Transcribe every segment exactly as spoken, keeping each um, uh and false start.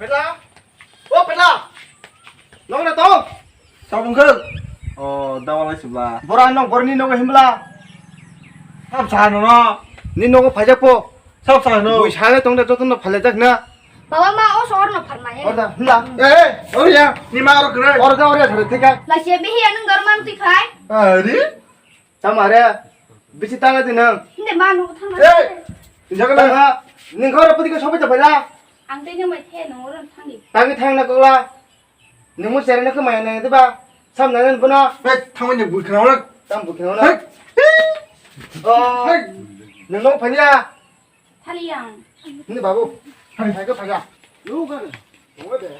Pela? O Pela! Nong na tong? Tabung khe? O, dawa lai sibla. Bora nong borni nong himbla. Sab sa no no. Ni nogo phajak po. Sab sa no. Bui sale tong da joto no phale jak na. Baba ma o sohor no pharmai. Orda, hla. Eh, eh, ori ya, ni ma oro kre. Orda, ori ya, thare, thik hai. La se bihi anung dorman twi khai. Ari? Tamo are, bisi tala di nang. Hindi manu thang. Eh, jaga na. Tama, ning khoro pati ko sobai ta pala. Ang tei nang mai the nang oro thang di. Tagi thang na kola. Ning mo sere na ko maya na de ba. Sam na na bono. Eh, thang ni bui khna ora. Tam bui khna ora. Hei. Oh. Hei. Ning lo phanya. Thali yang. Hindi babu. Hai. Hai ko phanya. Lu ka. Tunggu de.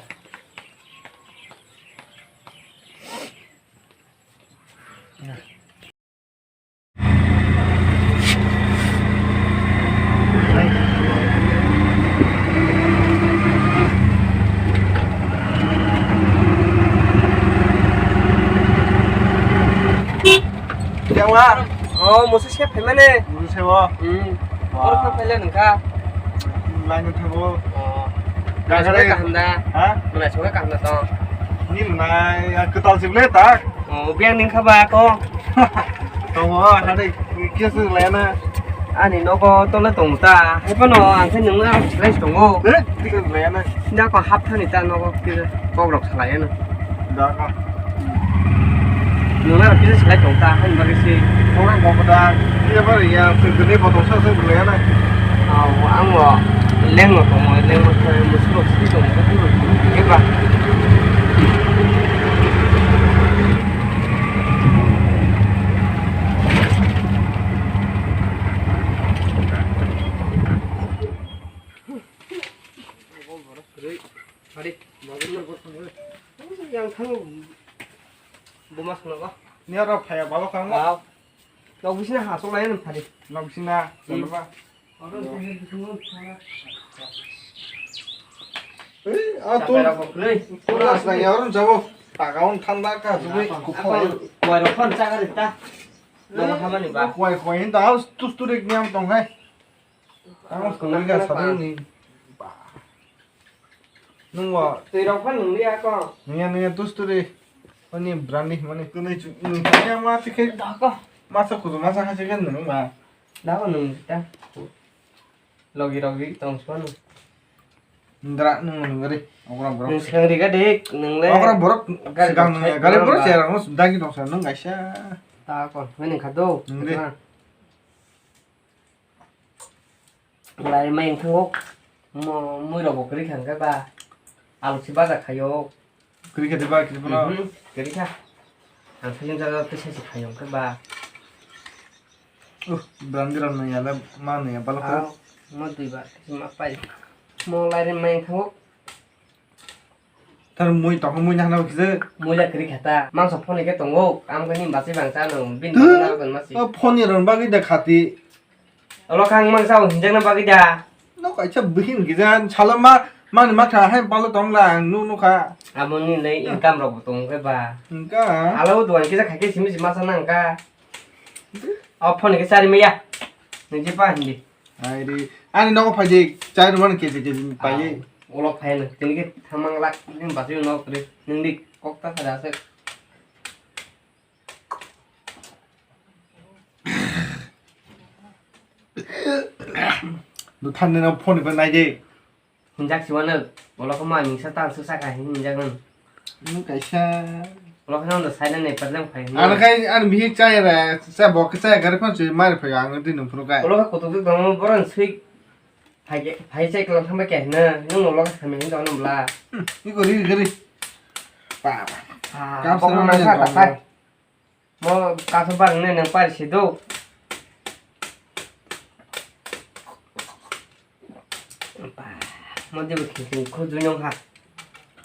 Jangwa. Oh, musu se phaimane. Musu se o. Hmm. Wah. Oro khe phaile nungkha. Laino thango. Oh. Gagare. Nai kaham da? Ha? Nai songkhe kaham da tong? Ni nai, ya, kwtal sibole ta? Oh, biyang ningkha ba ko? Tongo, hade, kisu layana. Ani nogo tole tong ta. Hai phano ang khe nungno ang silai tongo. Eh, kisu layana. Da ko hap thani ta nogo kisa kok rok salai ano. Da ka. Nungna kisa salai tong ta, hani bagwi se. Ora ko da, iya bar ya, sini botol sa sa layana. Aw, ang bo lengno tongo, lengno tongo, musulo sini tongo, eba. Hadi, bagwi na gotong. Yang thango. Buma swngo. Ni oro phaya balo kang. Wow. Nok bisina ha sok lai nang phadi. Nok bisina. Hmm. Oro ba. Ei, a tu. Chapera ko kroi. Tu nas na ya oro jabo. Tagaon thanda ka jabo. Kukhoi. Kuai rok phan chaga rita. Nok hamani ba. Kuai kuai hinta house tu sturik niam tong hai. Tamo songwi ga sabung ni. Nungwa. Twi rok phan nungli ako. Nungya nungya tusturi. Oni brandi mani. Kunai chu nungya ma tikhe. Dako. Masa kudu masa khachi kan nung ma. Dako nung ta. Logi logi tong swan. Ndra nung nung gari. Okra borok. Nung sengri ga dik nung le. Okra borok. Gari sigang nung gari borok cherang dagi tong sa nung gaisa. Dako. Mani khado. Nung de. Lai mai wngthango, mo-, muirokbo kwrwi kha hwnkhe ba, alusi baja khaio. Kwrwi kha de ba, kwrwi phano? Mhm, kwrwi kha. Ang feeling jagao tei sesi khaio hwnkhe ba. Uh, brandi rok nangya le, ma nangya balo khe. Ah, mo dui ba, ma pai. Mo lai ri mai wngthango. Tar mui tongkha mui nahana kisa. Mui la kwrwi kha ta. Mangsa phone khe tongo. Amkhe ni bachwi bang chano. Bini bagwi narwkna masi. O phone ni rwna bagwi da khati. Olo kha ang mangsa o hinjakna bagwi da. No kaisa bihin kisa salo ma mani makha hai palo tongla ang nu nukha. Amo ni le income rok bo tong khe ba. Wngkha. Alo duan kisa khaikhe simi sima sa nang kha. O phone khe chari maya. Niji pa hindi. Ai ri, ani nogo phai di, chai rwmani K G K G ni pai. Ah, ulo phai no, tini ke thamang lak, ni bachwi no kre, nung di kok ta sada se. Duthan ni no phone pa nai di. Hinjak siwano, ulo ko ma mingsa tan su saka hinjak nang. Nung kaisa. Ulo kheno no saina ne patleng phai. Ano kai ano bihik chaya ra, sa bok chaya gari phone chui mari phai ang di nung phuru kai. Ulo ka kutuk tuk dong boron sui. Phai ke, phai chai klang thangba ke na, nung ulo ka thami hin dong bla. Hmm, iko ri gari. Pa pa. Ah, kam bok sana ma maya sa dong ta phai. Mo kaso bar ne nang pari si do. Mo dibo khikhin khujui nong ha.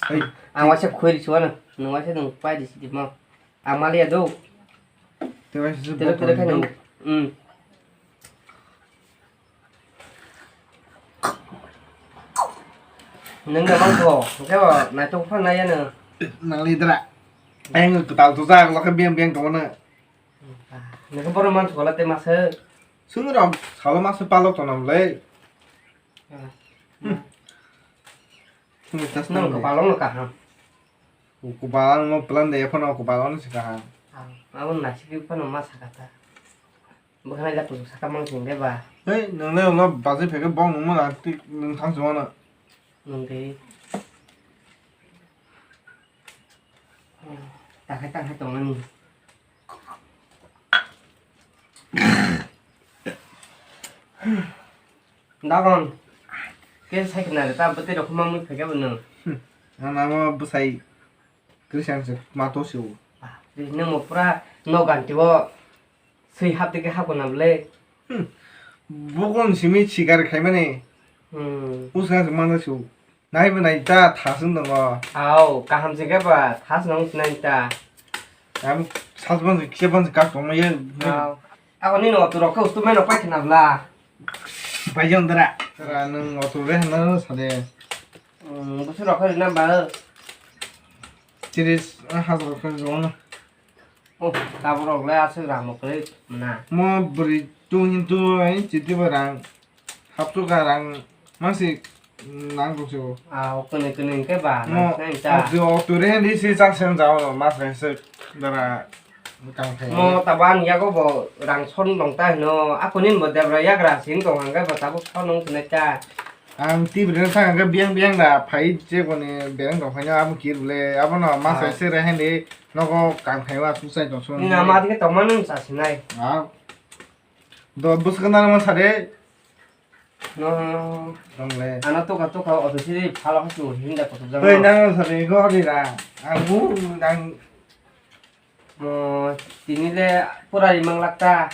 Hey. Ang waisa khoi ri suwa na. Nung waisa nung pai di sidi mo. Ang mali ya do. Te waisa su tere botol tere khai do. Nung. Hmm. Nung na bang ko. Ke ba na to pha na ya na. Nang li dra. Ang kwtal tujak lo khe beng beng tongo na. Nokhe borok mansukha le tei masa. Chwng rok salo masa palok tongna le. Nang kwpal wngno kaham. Kwpal wngno plan de, ephano kwpal wngno se kaham. Ah, abo nasik phano ma saka ta. Bwkhani da kuchuk saka mang sing de ba. Hei, nang le ulo bazai phege bong nungma na tik nung thang sung ano. Nung de. Takhai takhai tongmani. Dagon. Ke sai khna ta bwtwi rok ma mui phege bwno. Nang namo bwsai Christian se ma to se o. Nang mo pura no ganti o. Swi hap de ke hap na ble. Hmm. Bukon simi sikar khaimani. Hmm. Usna se mangda su. Nai bo nai ta thasung tongo. Au, kaham se ke ba thas nang sinai ta. Am sas ban se kise ban se kak tongma ye. Au. Ako ni no tu rok ke ustu meno pai khna bla. Bai jong dara. Tara nang otu re na sa de. Hmm, busu rok ke na ba. Tiris, ah, hazar rok ke jong na. Oh, tabuk rok le aswk rang bo kwrwi mwnai. Mo bwrwi tu hintu ai chiti bo rang hapsuka rang masi nang tong se o. Ah, o kwnwi kwnwi hwnkhe ba mo nang sinai ta. Auto, auto re hindi si chak sen jao no mas kaisa dara kang thai. Mo tabo ani yago bo rang son tong ta hino, akuni bo debra yagra sin tong hwnkhe bo tabuk son wng sinai ta. Ang tibri no thang hwnkhe biyang biyang da phai je koni bereng tong phai no abo kir bole abo no mas kaisa re hindi. Nogo kang thai wa su sai tong sung. Nina ma dike tongma nung sa sinai. Ah. Do bwswk na ma sare. No. Dong le. Ano toka toka oto siri phala hasu hinda koto jang. Hei nang sare go ri ra. Ang bu nang. Mo tini le pura rimang lakta.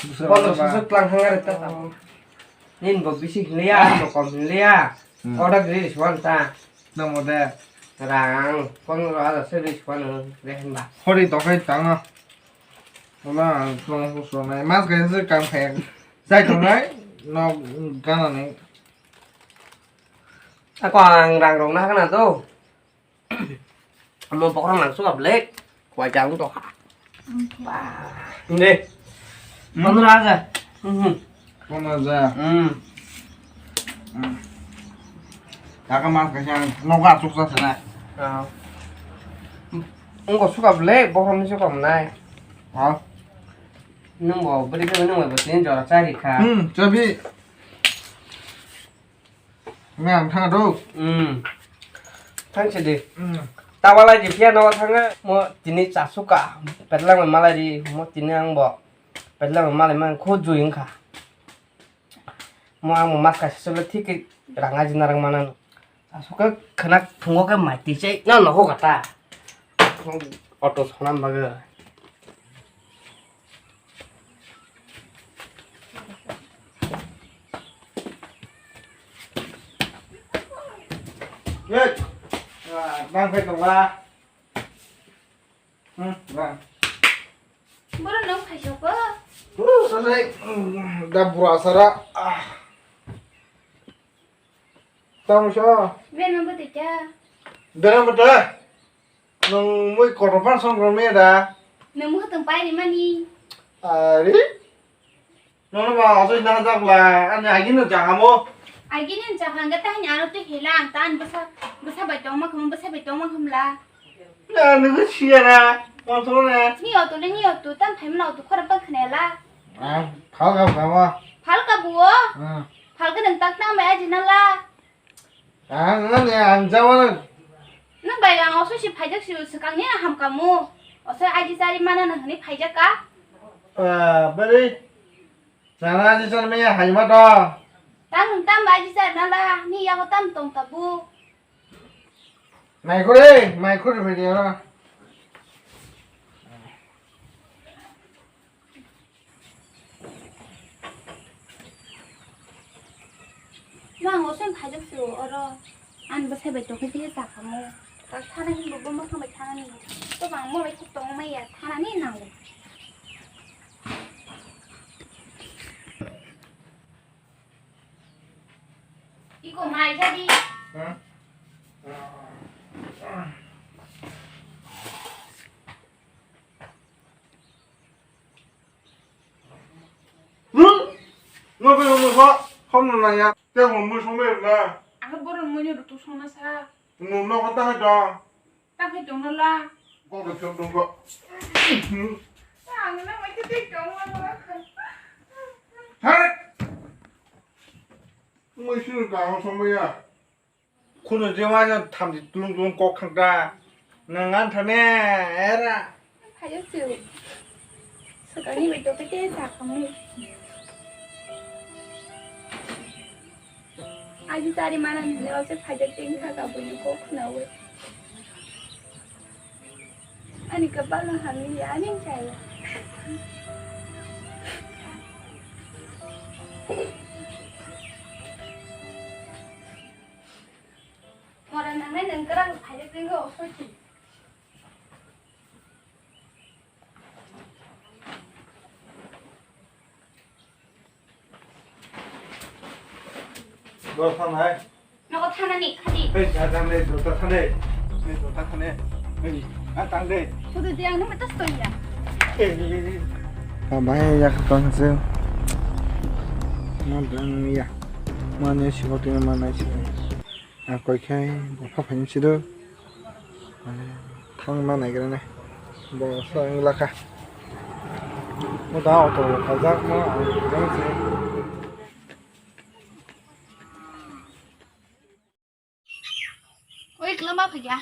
Bwswk Pondro ba. Sosok tlang thang ari ta tamo. Nin bo bisi hinliya, nin bo kom hinliya. Hmm. Order ri swan ta. Namo de. Rang pondro hajar se ri swan re hinba. Hori tokai tangno. Wala ang tong so so nai. Mas kaisa se kam khai. Sai tongnai. No gana nai. Ako ang rang rong na kana to. Amo bokrok nang suka blek. Kwai jang to. Ba. Inde. Hmm? Pondro hajar. Hmm. Pondro hajar. Hmm. Hmm. Taka mas kaisa nogo asuk sa sana. Ah. Ungko suka blek bokrok ni suka mwnai. Ah. Nung bo beri ke nung bo tin jora chari kha. Hmm, chabi. Mem thang do. Hmm. Thang se di. Hmm. Tawalai di pia no thang mo tini chasuka. Petlang malai di mo tini ang bo. Petlang malai man kho jui wngkha. Mo ang mo mas kaisa solo thik rang aji narang manan. Chasuka khna phungo ke mai ti chai no no ho kata. Auto sona baga. Hey, ah, nang phai tongla. Hmm, nang. Boro nang phai soko? Uh, sanai, hmm, da bura sara. Ah. Tamo so. Beno bete kya? Beno bete. Nung mui kotor phan song rom ya da. Nung mui tung pai ni mani. Ari. Nono ba asoi na jakla ani agini jakamo. Agini jakang ga tani ano tu hela ang tan basa basa bai tong ma khum basa bai tong ma khum la. Na nung siya na. Kotor na. Ni otu ni otu tan phai mana otu khora pa khne la. Ah, phal ka phama. Phal ka buo. Ah. Phal ka nung tak tang bai ajina la. Ang ani ang jawano. Nwng bai ang oso si phaijak si swkang ni ham kamu. Oso aji chari mana nang hini phaijak ka. Ah, bari. Nana aji chari maya hai ma to. Tam tam aji chari nala ni yago tam tong tabu. Mai kore, mai kore video na. Mang osen phaijak se oro. Ani bwsai bai tongkhe je ta kamo. Ta thana hinbo bo mothang bai thana ni. To bang mo bai thuk tong maya thana ni nango. Iko mai jadi. Hmm? Ngo bai ngo mo hom no naya. Te mo mo song bai na. Ang boro Mui no rutuk songna sa. Nwng nogo tangwi tong. Tangwi tongno la. Kok rw chok tong kok. Ang no mai tei tong ma. Hai. Mui sunu ka ho somya. Khunu je ma jan thamchi tulung tulung kok khangta. Nang an thane era. Phaio se. Sakani bai to kete sa khamu. Aji sari mana ne o se phaio ting kha ka bui kok na we. Ani kapal no hamya ani chaya. Mora nangnai nang kerang phaio ting kha o sochi. Dor thanai. Nogo thanani khadi. Hei, ja thanai, dor thanai. Hei, dor thanai. Hei, a tang de. Kudu dia nang mata stoya. Ka bai ya ka tang se. Ma dang ya. Ma ne si hotel ma nai si. Ang koi khai bo pha phai sido. Thang ma nai gra ne. Bo sa ang la kha. Mo da auto kha jak mo ang jang si. Oi kla ma phai ya.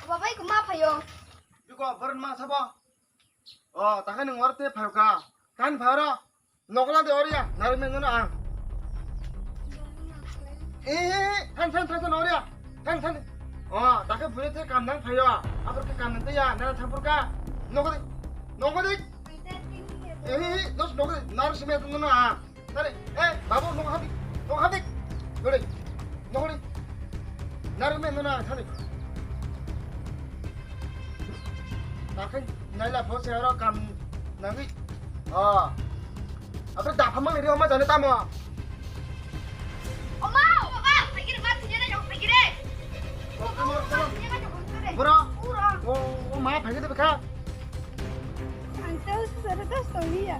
Baba ko ma phai yo. Biko burn ma sabo. O, takhai nwng oro tei phaikha. Tani phai oro. Nokla de oro ya, narwk mengno ang. Eh, eh, eh, than, than, than, than, oro ya. Than, than. O, takhai bwrwi tei kam nang phaio. Abor khe kam nang tei ya, nana thampur ka. Nokla de. Nokla de. Eh, eh, eh, dos nokla de. Narwk simi tongno ang. Nari, eh, babu, nokla hadi. Nokla hadi. Nokla de. Nokla de. Narwk mengno ang thani. Takhai naila phose oro kam nangwi. Ah. Apa dapha mang ri oma jane tamo. Oma, oma, pagir ma tujana jok pagire. Bro. Bro. O, o ma phagir de kha. Ang tahu sesuatu tahu story ya.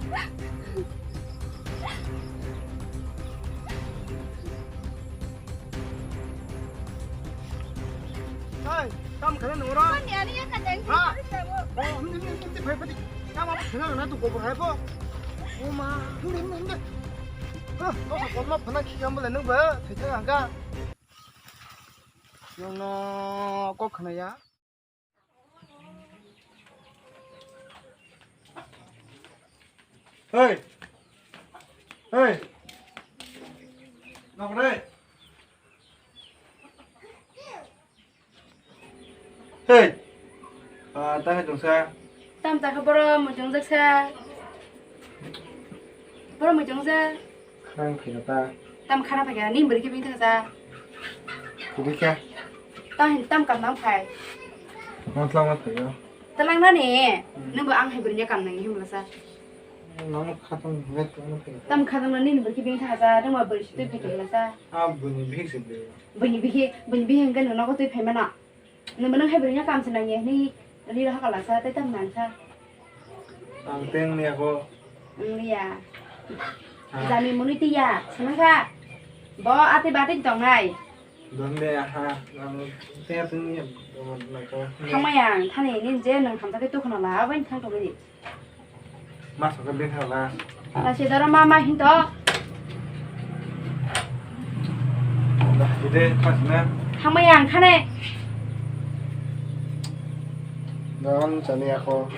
Hey, tam khana nungro? Ani ani ya kadang. Ha? Oh, hindi, hindi, hindi, hindi, hindi. Tam apa khana na tu gobor hai po. Oh ma, hindi, hindi, hindi. Ah, to sa kolma phana khi kam bole nung ba, thai thang ga. Nung no kok khana ya. Hey! Hey! Nokre! Hey! Ah, tang hai tongsa. Tam ta khe boro muchungjak sa. Boro muchungjak. Khang khaina ta. Tam khana phaikha, nini bwrwi khe bini thangsa. Kudi kha. Tam hin tam kam nang phai. Mang tlang ma phaio. Talang nani, hmm. Nwng bo ang hai bwrwi ni kam nang himla sa. Nang khatung hwnkhe tlang ma phaio. Tam khatung nani nini bwrwi khe bini thangsa, nwng bo bwrwi sitwi phai khe himla sa. Ah, bwrwi bihik se bwrwi. Bwrwi bihik, bwrwi bihik hwnkhe nwng nogo twi phai mano. Nwng bo nwng hai bwrwi ni kam se nang ya, nini riro hakala sa, tei tam nang sa. Ang teng ni ako. Ang liya. Ha. Jani muni tiya, senang kha. Bo ati bati tongnai. Don de ha, ang teng teng ni bo na ko. Thangmai ang, thani nin je nang thamsa ke tu khna la, bai thang tong ni. Ma sa ke be kha la. Ala se dara ma ma hin to. Dah, ide pas na. Thangmai ang thani. Don sani ako.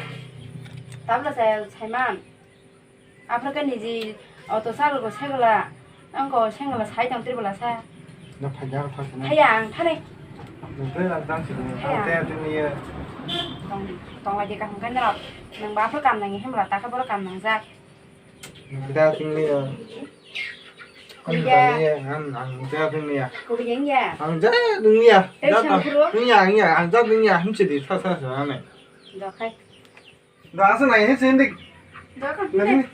Tabla saya Saiman. Aphra khe niji auto chalugo segala, angko segala sai tong tribala sa. No phai jak thok sini. Haya ang thani. Nungthe lang tang sini. Haya. Ang teh tini ye. Tong, tong lagi kaham kan rok. Nang ba aphra kam nangi hemla ta khe boro kam nangjak. Nungthe tini ye. Iya. Ang teh tini ye. Kubi yang ya. Ang ja tini ye. Teh ja sang ta. Puro. Tini ye, ang ya, ang ja tini ye. Hum sidi sa sa sa ne. Dokhai. Da asa nai he sini. Dokhai. Nani?